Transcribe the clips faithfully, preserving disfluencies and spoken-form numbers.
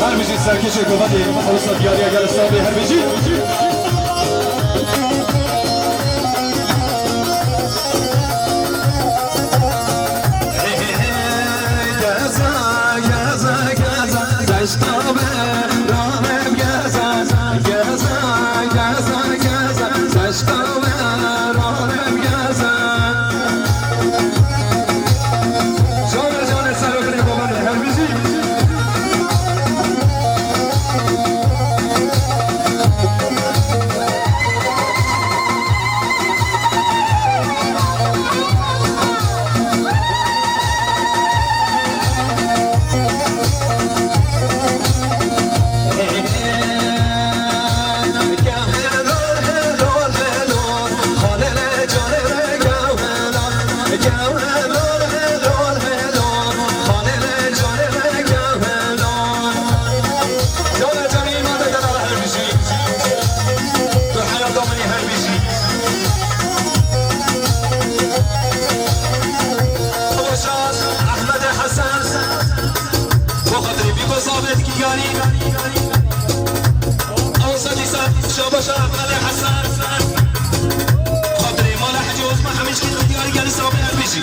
Her bijî serkêşê govendê, ew sa diyariya gel Îslamê her bijî. Geza, geza, geza, deşta be, ranem geza, geza, geza, geza, deşta be, ranem geza. Canê canê ser û binê babanê her bijî. Ehmedê Hesen, bo xatirê Bîko Sabit Kigarî. Ew sa dîsa şabaşa Ehmedê Hesen. Xatirê mala Hecî Osman Hemîşkî Kigarî gelî Sabit her bijî.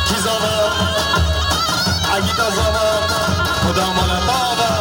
Kî zana, Egîda zana, Xuda mala bava.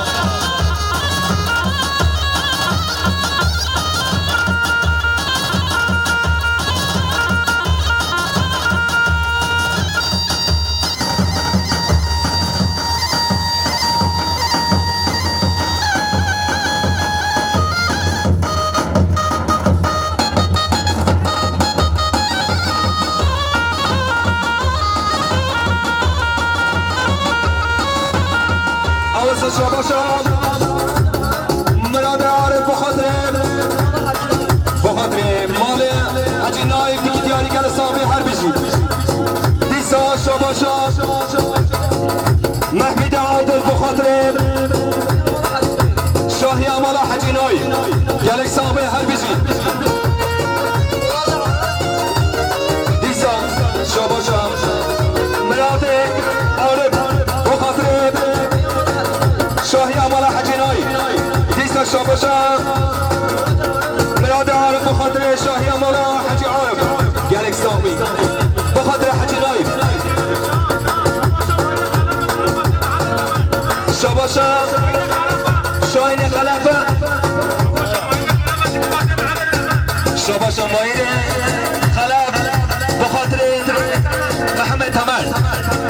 Awesa şabaşa. Miradê Arif bi xatirê, bi xatirê malê Hecî Naîf dikî diyarî gel Îslamê her bijî. Dîsa şabaşa Mehmîdê Adil bi xatirê Şahiya mala Hecî Naîf. Gelek sax be her bijî. Dîsa şabaşa Miradê Arif bi xatirê Şahiya mala Hecî Naîf. Dîsa şabaşa Miradê Arif bi xatirê Şahiya mala Hecî Arif. Gelek sax bî. Bi xatirê Hecî Naîf. Şabaşa Şahînê Xelefe. Şabaşa Mahîrê Xelef bi xatirê Mehmet Hemer.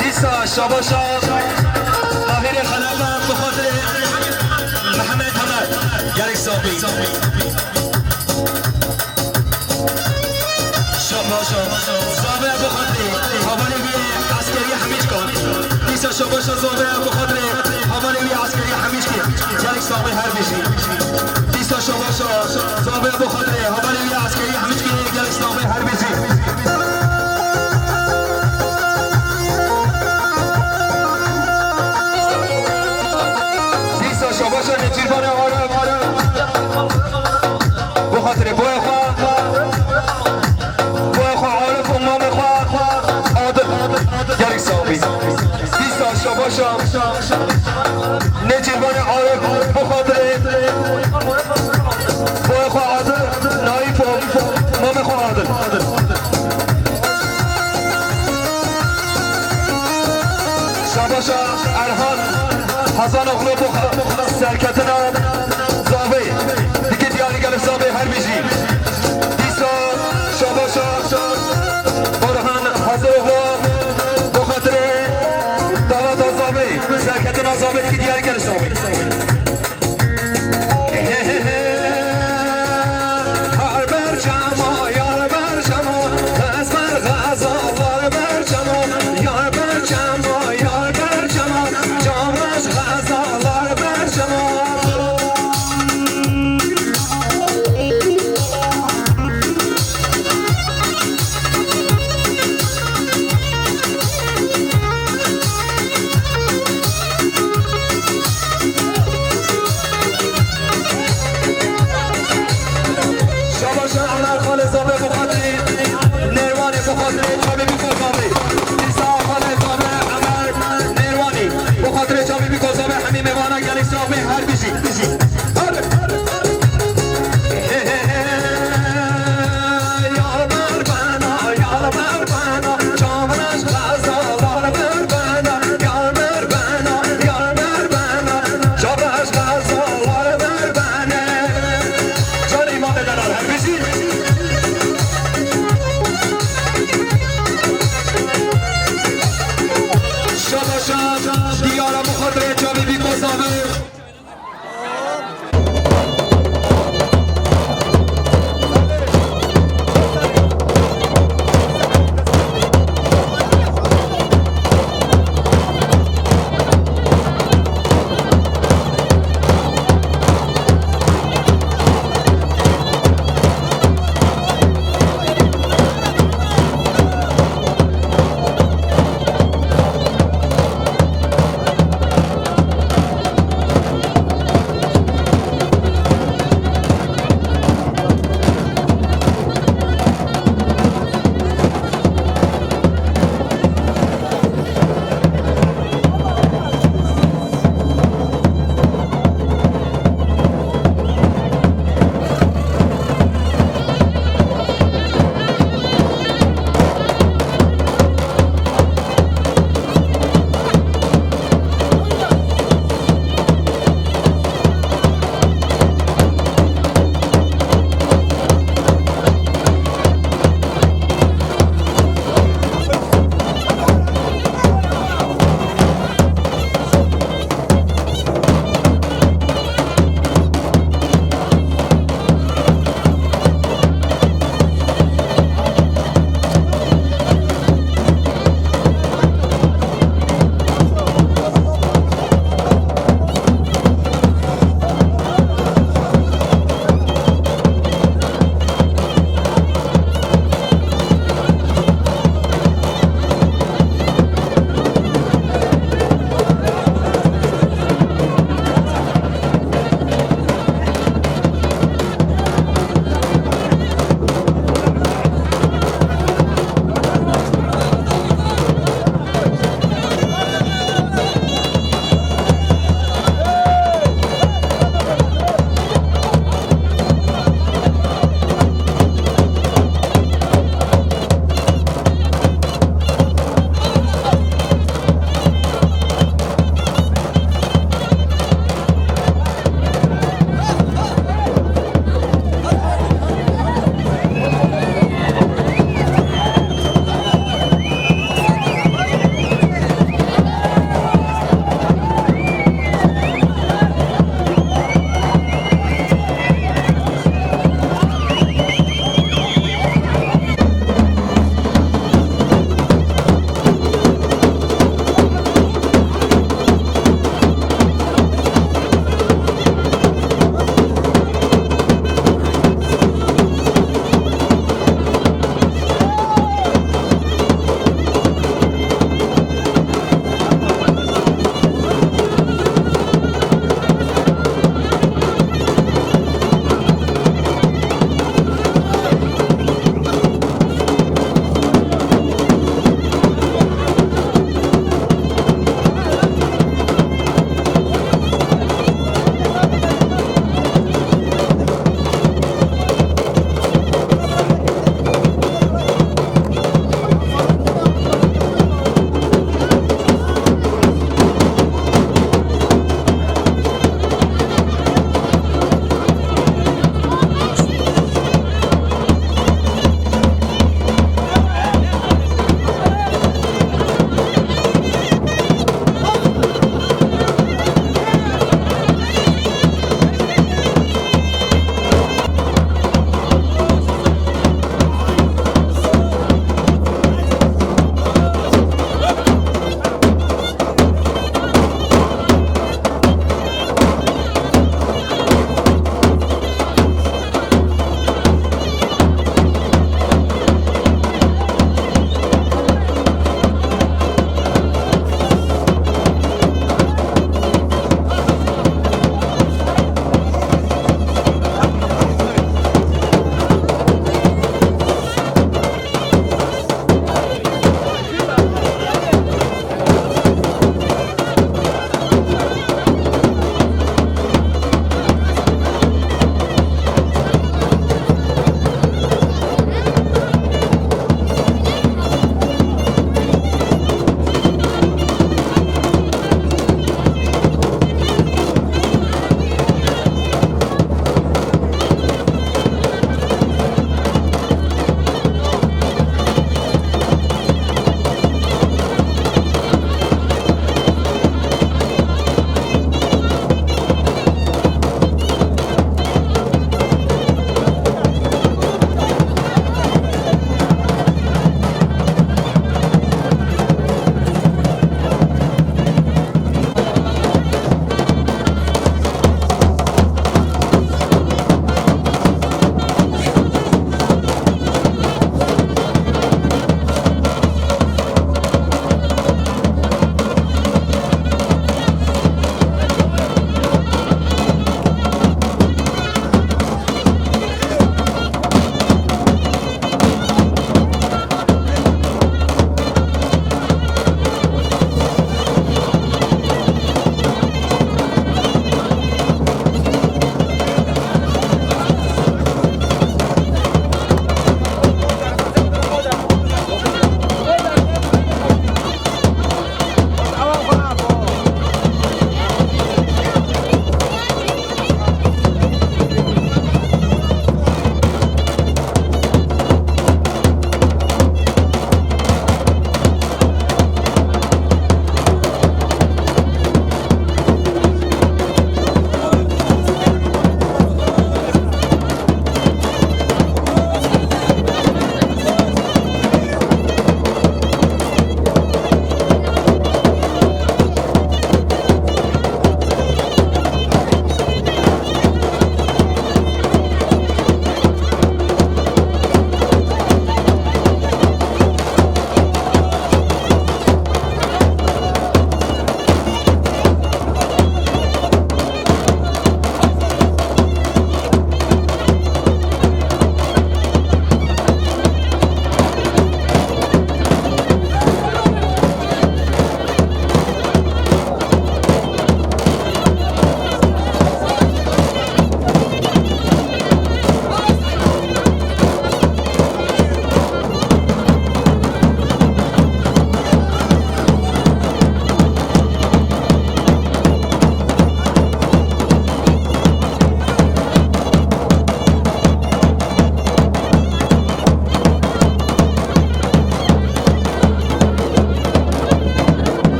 Dîsa şabaşa Mahîrê Xelefe bi xatirê Mehmet Hemer. Gelek sax bî. Şabaşa zave bi xatirê hevalê wî eskerî Hemîçka. Dîsa şabaşa zave bi xatirê hevalê wî eskerî Hemîçkî. Gelek sax bî her bijî. Dîsa şabaşa zave bi xatirê hevalê wî eskerî Hemîçkî. Gelek sax bî her bijî. Dîsa şabaşa Nêçîrvanê Arif. Bi xatirê boyê xwe, boyê xwe Arif û mamê xwe Adil. Gelek sax bî. Dîsa şabaşa Nêçîrvanê Arif bi xatirê boyê xwe Adil, Naîf û mamê xwe Adil. Şabaşa Erhan Hezanoğlu bi serketina zavê. Dikî diyarî gelek zavê her bijî. Dîsa şabaşa Orhan Hazanoğlu.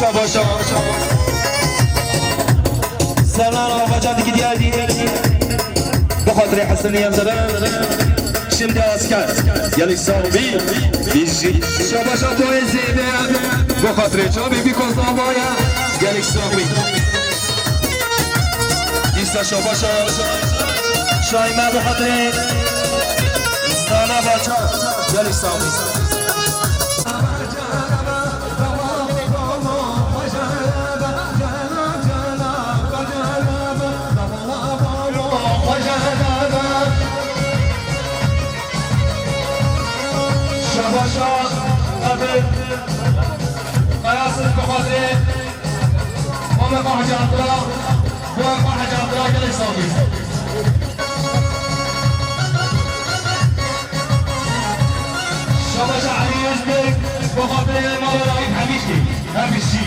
Şabaşa. Sernan Afacan diki diğer diye. Bu hatırı Hasan Yanzada. Şimdi asker. Gelin sahibi. Bizi. Şabaşa poezide. Bu hatırı Çabi bir kozdan boya. Gelin sahibi. İsa Şabaşa. Şaima bu hatırı. Sana baca. Gelin sahibi. Şabaşa Qadir Qayasız bi xatirê Muhammed Hacı Abdullah, Muhammed Hacı Abdullah gelek sağ olun. Şabaşa Elî Özbek, bi xatirê mala Raîf Hemîdkî, Hemîdkî.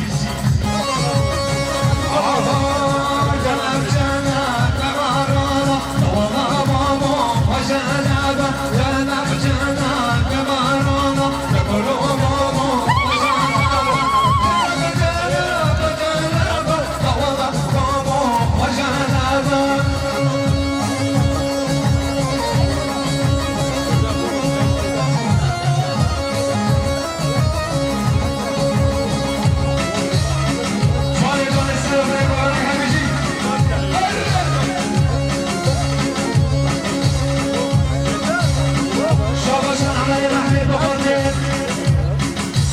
Şabaşa Emelê Mehmê Baharê.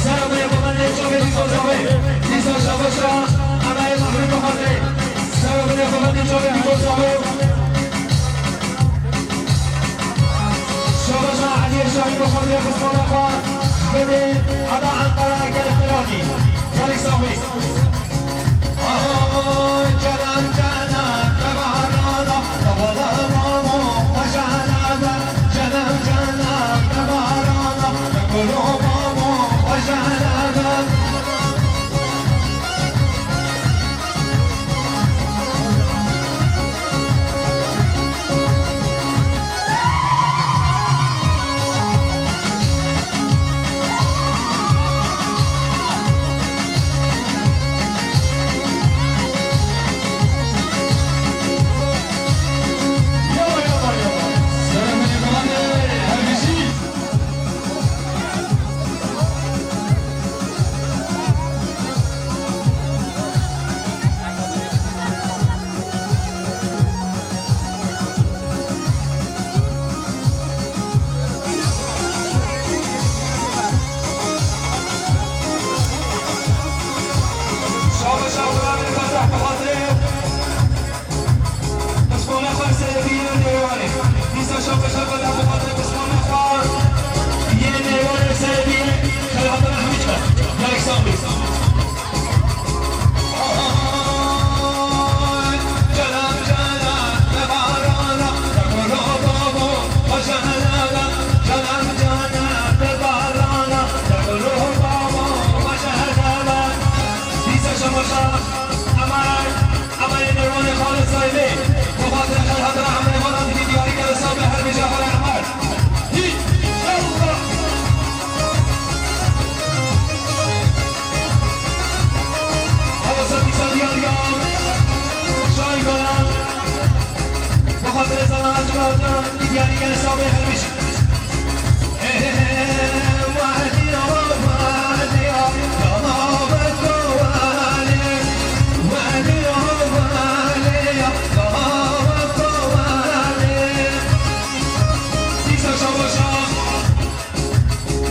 Serabine Baharê, çavê Dîsa Zavê. Dîsa şabaşa Emelê Mehmê Baharê. Serabine Baharê, çavê Dîsa Zavê. Şabaşa Elî Şahî Baharê, xizmana xwe. Bidê, heta Enqere, gelek xêr hatî. Gelek sax bî. Şabaşa Xwedê Fetah bi xatirê pismana xwe serebî yên nêwanê. Dîsa şabaşa Xwedê bi xatirê pismana xwe yên nêwanê serebî Xelhata Mehmîd be. Gelek sax bî.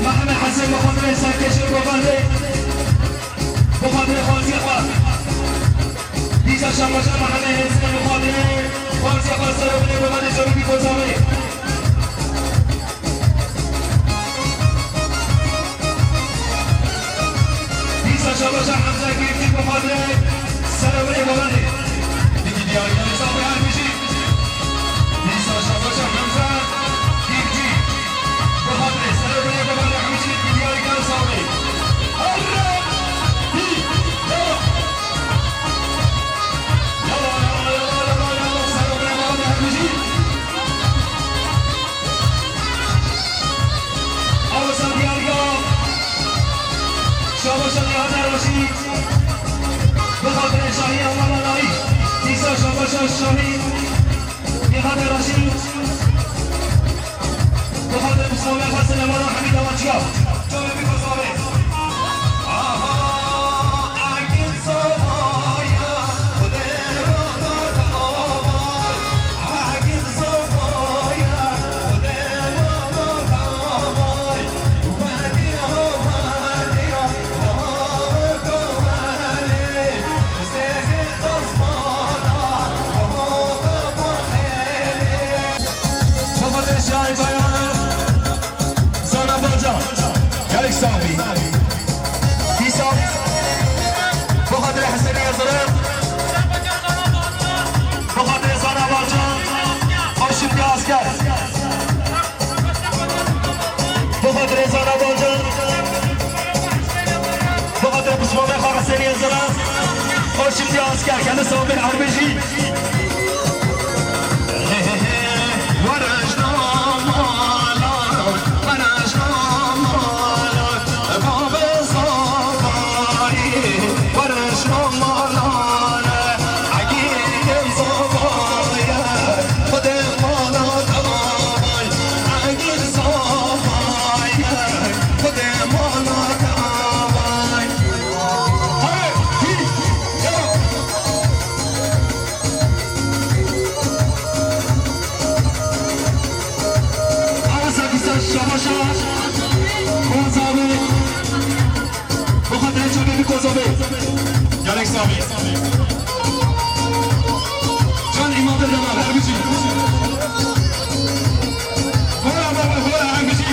Mehmet Hesen bi xatirê serkêşê Goverê, bi xatirê xweziyê xwe. Dîsa şabaşa Mehmet Hesen bi xatirê xweziyê xwe ser û binê Goverê Şevîdî Kozavê. Dîsa şabaşa Hemze Gîrtî bi xatirê ser û binê Goverê. Dîkî diyarî Sabê her bijî. Dîsa şabaşa Hemze Gîrtî. Bi xatirê ser û binê Goverê hemî jî diyarî kar Sabê. Heyre! Hî! Yala! Yala, yala, yala, yala, yala, ser û binê Goverê hemî jî. Awsa diyarî kar. Şabaşa Nihat Erbaşî. Şamî, Nihat Raşîd, Nihat Mustafa Hasan Emara Hamîd Avaçya. Baba Deşay Bayan, Zana Bacan, Gelek Sabi. Dîsa, bu xatirê Heseniye Zırı, bu xatirê Zana Bacan, o şimdi asker. Bu xatirê Zana Bacan, bu xatirê pismamê xwe Heseniye Zırı, o şimdi asker, kendi Sabi Erbejî. Arasa dîsa şabaşa Kozavê. Bu xatirê çavê bi Kozavê. Gelek sax bî. Can îman de dema her bijî. Hora baba, hora her bijî.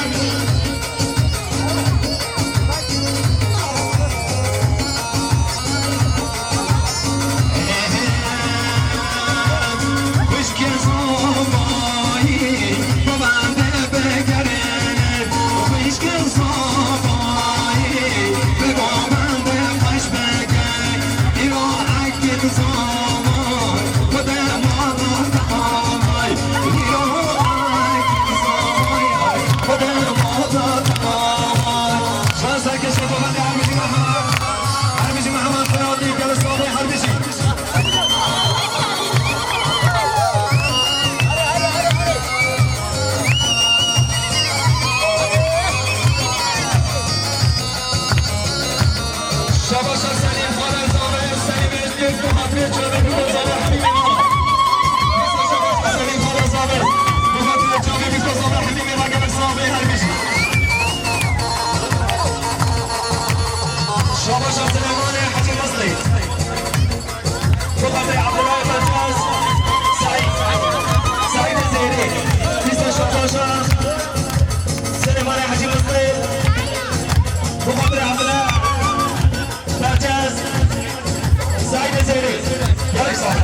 Şabaşa Selîm Xalezade, Selîm Êzgir, bu xatirê çavê biko zave hemî mêra. Şabaşa Selîm Xalezade, bu xatirê çavê biko zave hemî mêra, gelek sax bê her bijî. Şabaşa Silêmanê Hecî Misrî. Bu xatirê Abdullah Bacaz, Saîd, Saîd Zêrî. Dîsa şabaşa Silêmanê Hecî Misrî. Bu xatirê Abdullah Bacaz, Saîd Zêrî. Gelek sax.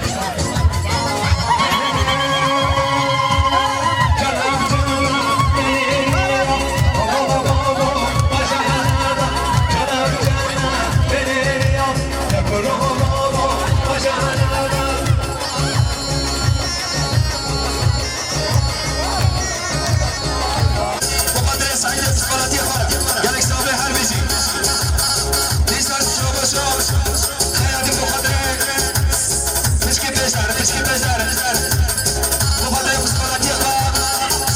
Muqaddes Saîdê Sikolatî xwe gelek sax bê her bijî. Dîsa şabaşa Xeyatî Muqaddes. Pişkî pêşdar, pişkî pêşdar. Muqaddes Sikolatî xwe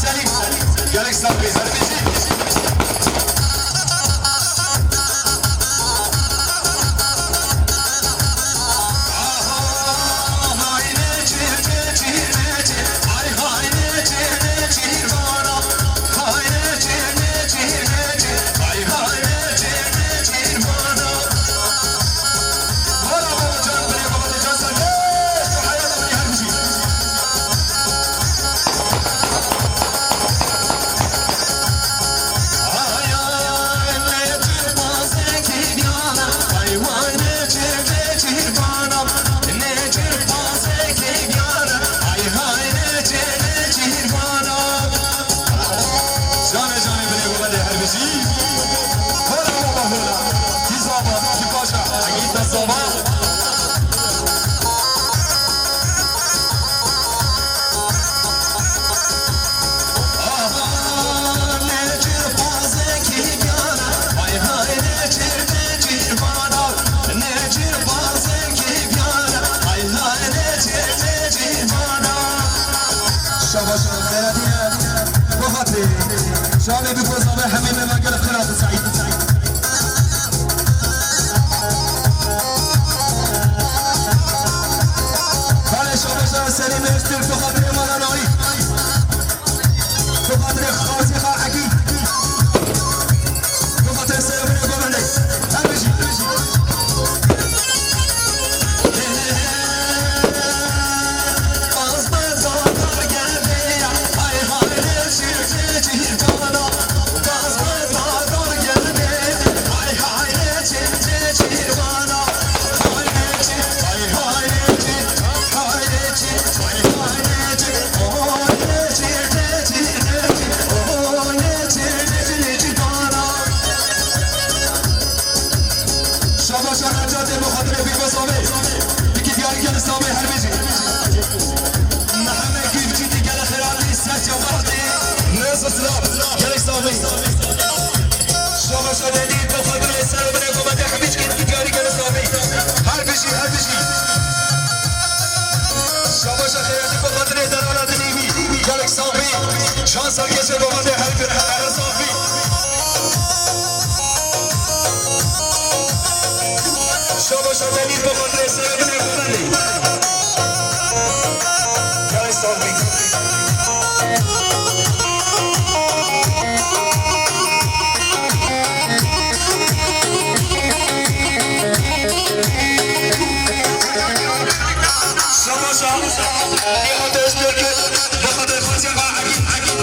Selîm. Gelek sax bê her bijî. Canê canê binê gurbetê her bijî. Hola baba hola. Kî zava, kî paşa, hengî te zava. Bi xatirê Bîko Zavê. Bikî diyarî gelê Zavê her bijî. Mihemed Gîvcî dî gelê xêratî ser çavatî. Nêz û silav gelê Zavê. Şabaşa Delîl bi xatirê ser û binê Gometê Hemîçkî dî diyarî gelê Zavê. Her bijî, her bijî. Şabaşa Xêratî bi xatirê Delala Dilî wî. Gelek Zavê. Şan serkêşê Gometê her bijî, her Zavê. Şabaşa Delîl bi xatirê ser û binê Gometê. Gelek Zavê. Şabaşa, ya dest pêkir, bi xatirê Xwezê xwe Egîd, Egîd.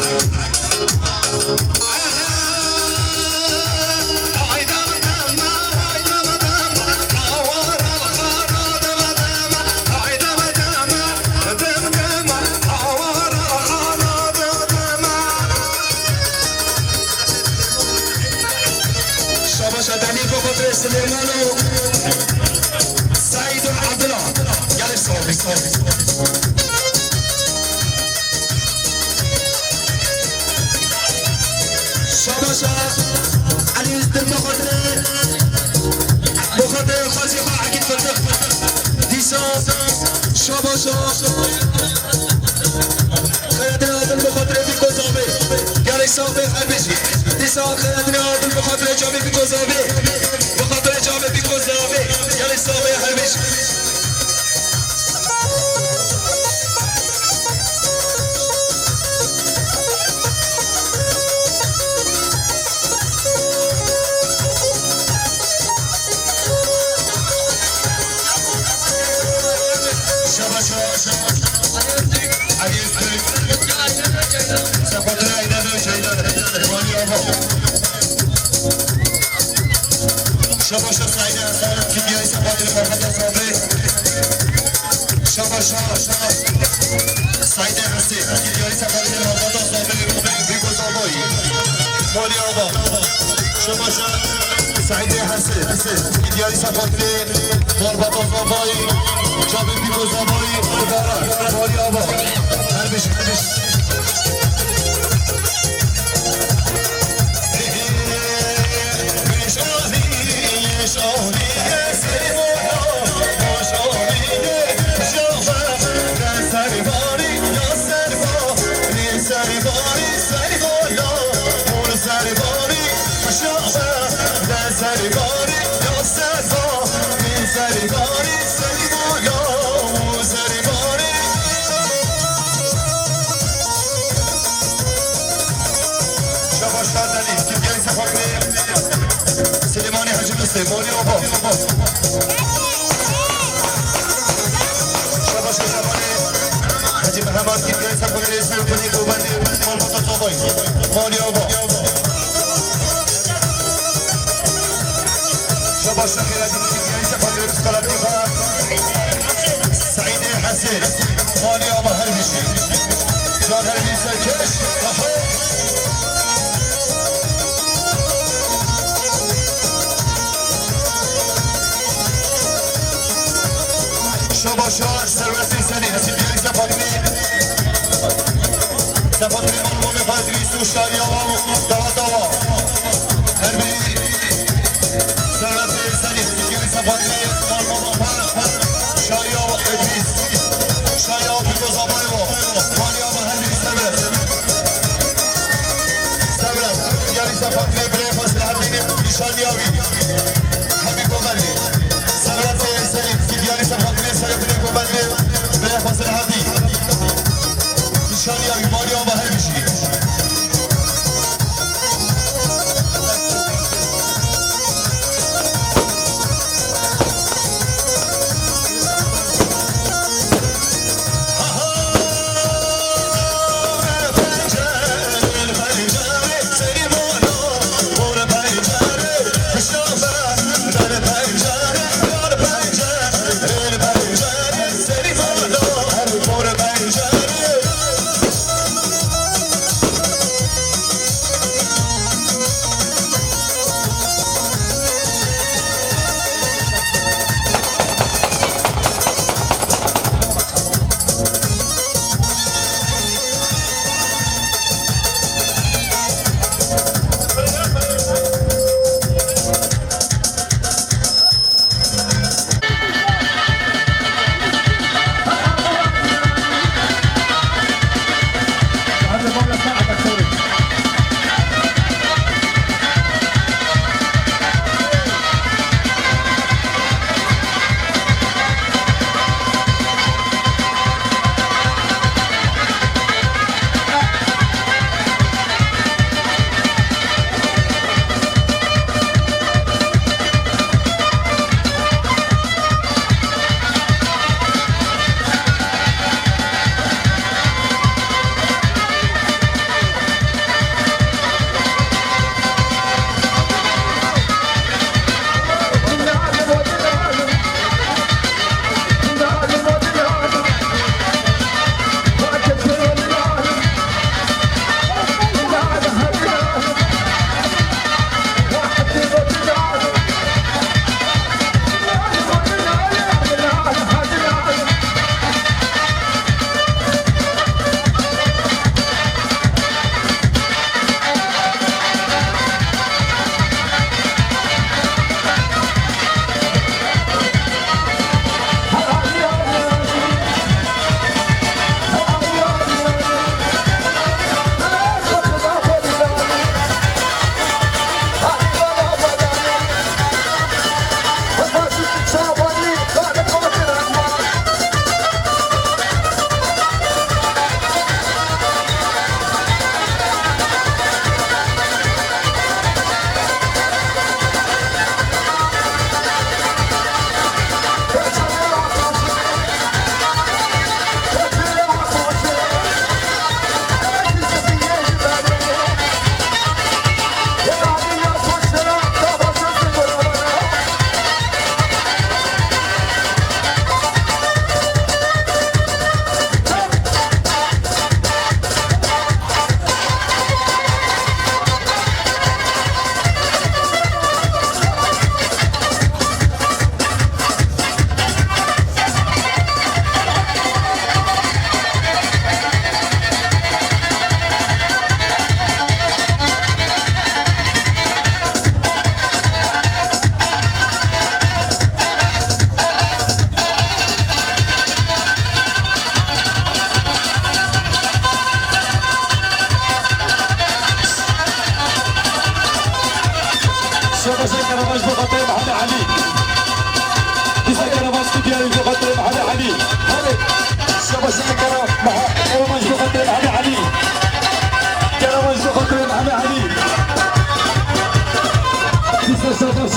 Şabaşa Delîl bi xatirê Silêman û Seîd û Ebdullah. Gelek sağ ol, sağ ol. Şabaşa Elî Üzdin bi xatirê, bi xatirê Xwezî xwe Egîd Fetih. Dîsa şabaşa Xêratî Adil bi xatirê Bîko Zavê. Gelek sağ be her bijî. Dîsa Xêratî Adil bi xatirê çavê Bîko Zavê. Bi xatirê çavê Bîko Zavê. Gelek sağ be her bijî. Şabaş, şabaş. Sefatura Eyda ve Şeyda. Mali Ava. Şabaşa Saîdê Hasan, Fidiyayê Sefatura Mehmet Hasan Bey. Şabaşa Saîdê Hesê, Fidiyayê Sefatura Mehmet Hasan Bey. Bîko Zavayî. Mali Ava. Şabaşa Saîdê Hesê, Fidiyayê Sefatura Mehmet Hasan Bey. Çavê Bîko Zavayî. Mali Ava. Her bijî, her bijî. Şabaş Şadelî, Tirkiye Sefakrê, Silêmanê Hecî Mistê, Molî Ava. Şabaş Şabalê, Hecî Mihemed, Tirkiye Sefakrê, Seyfulî Gobendê, Malbata Zavayî, Molî Ava. Şabaş Şaxêra, Tirkiye Sefakrê, Psikalatî Seîdê Hesê, Mali Ava her bijî. Can her bijî serkeş. Aha. Şabaşa Serwetê Senî, Hesî Diyarî Sefakrê. Sefakrê Mali Ava Fedrî Su Şariya Ava Dawa Dawa. Her bijî. Serwetê Senî, Tirkiye Sefakrê, Marmara, Şaya Edris, Şaya Bîko Zavayê, Maliya Ava her bijî Serwet. Serwet, Tirkiye Sefakrê, birê xwe Selahaddînê, nîşaniya wî. Hemî Gomelê. Serwetê Senî, Tirkiye Sefakrê, Serwetê Gomelê, birê xwe Selahaddîn. Nîşaniya wî, Maliya Ava her bijî. Keravaş bo xatirê Mehemê Elî. Dîsa keravaş stûdyoyê bo xatirê Mehemê Elî. Hadi. Şabaş keravaş bo xatirê Mehemê Elî. Keravaş bo xatirê Mehemê Elî. Dîsa şabaş.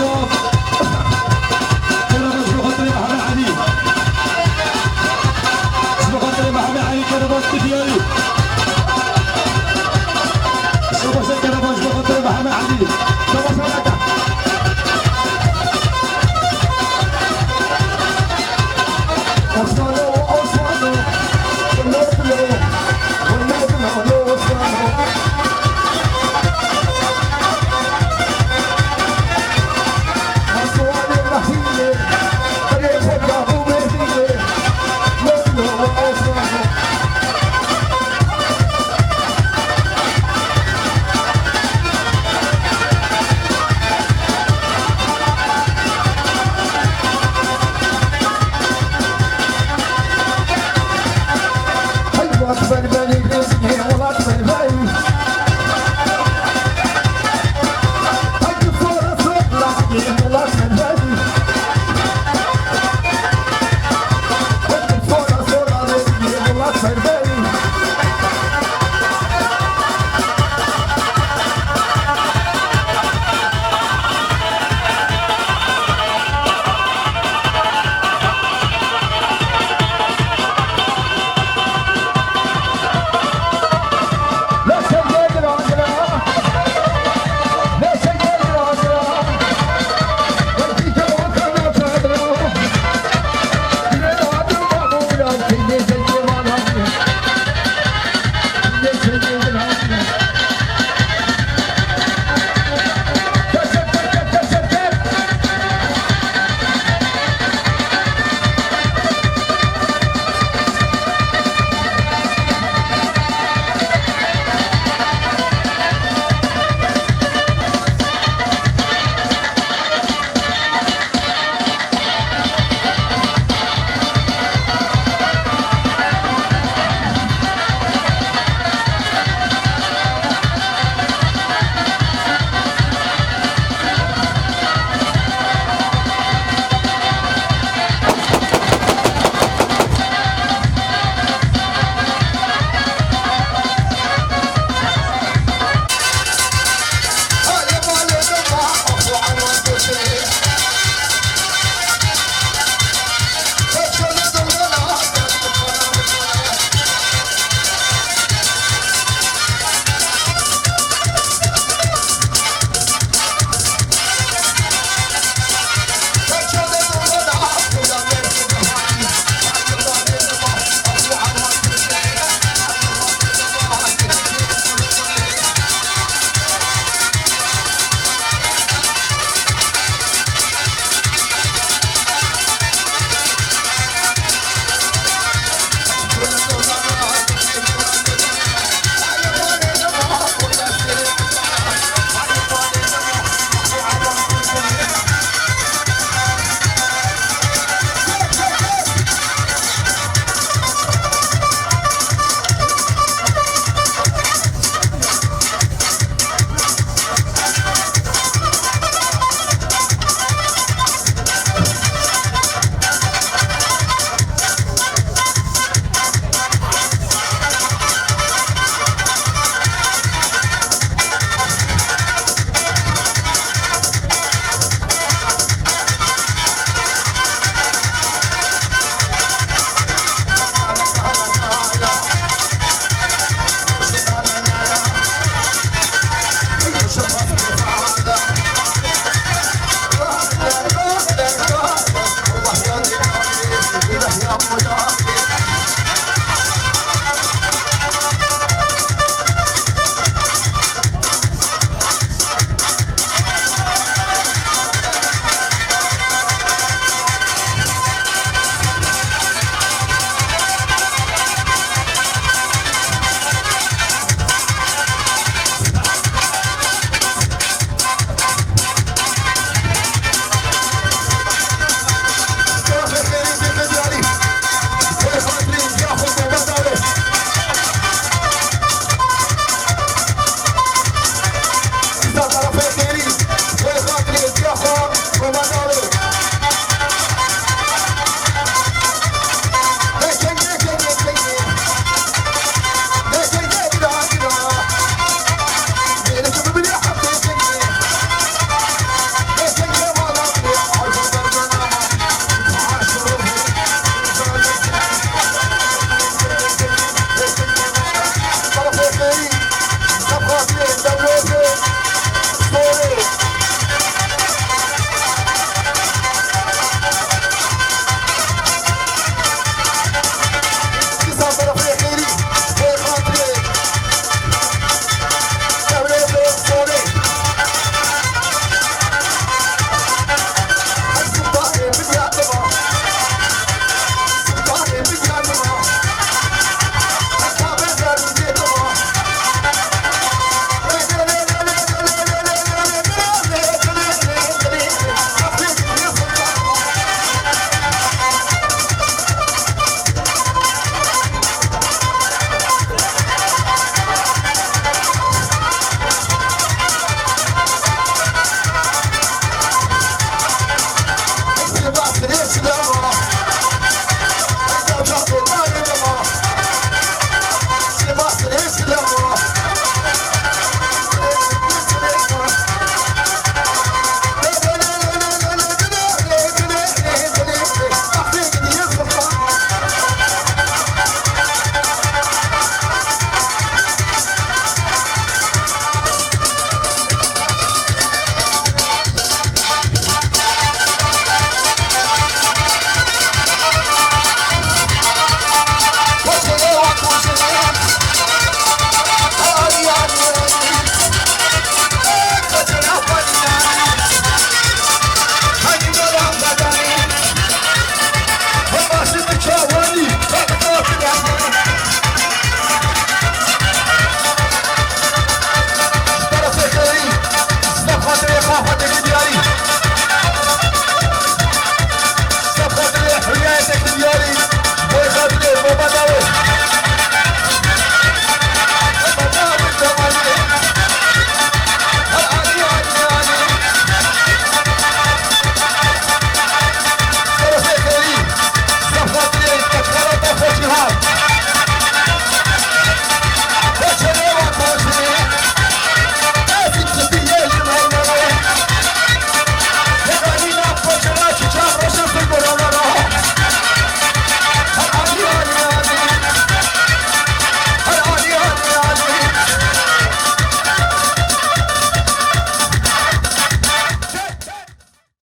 Keravaş bo xatirê Mehemê Elî. Bo xatirê Mehemê Elî keravaş stûdyoyê. Şabaş keravaş bo xatirê Mehemê Elî. Şabaş.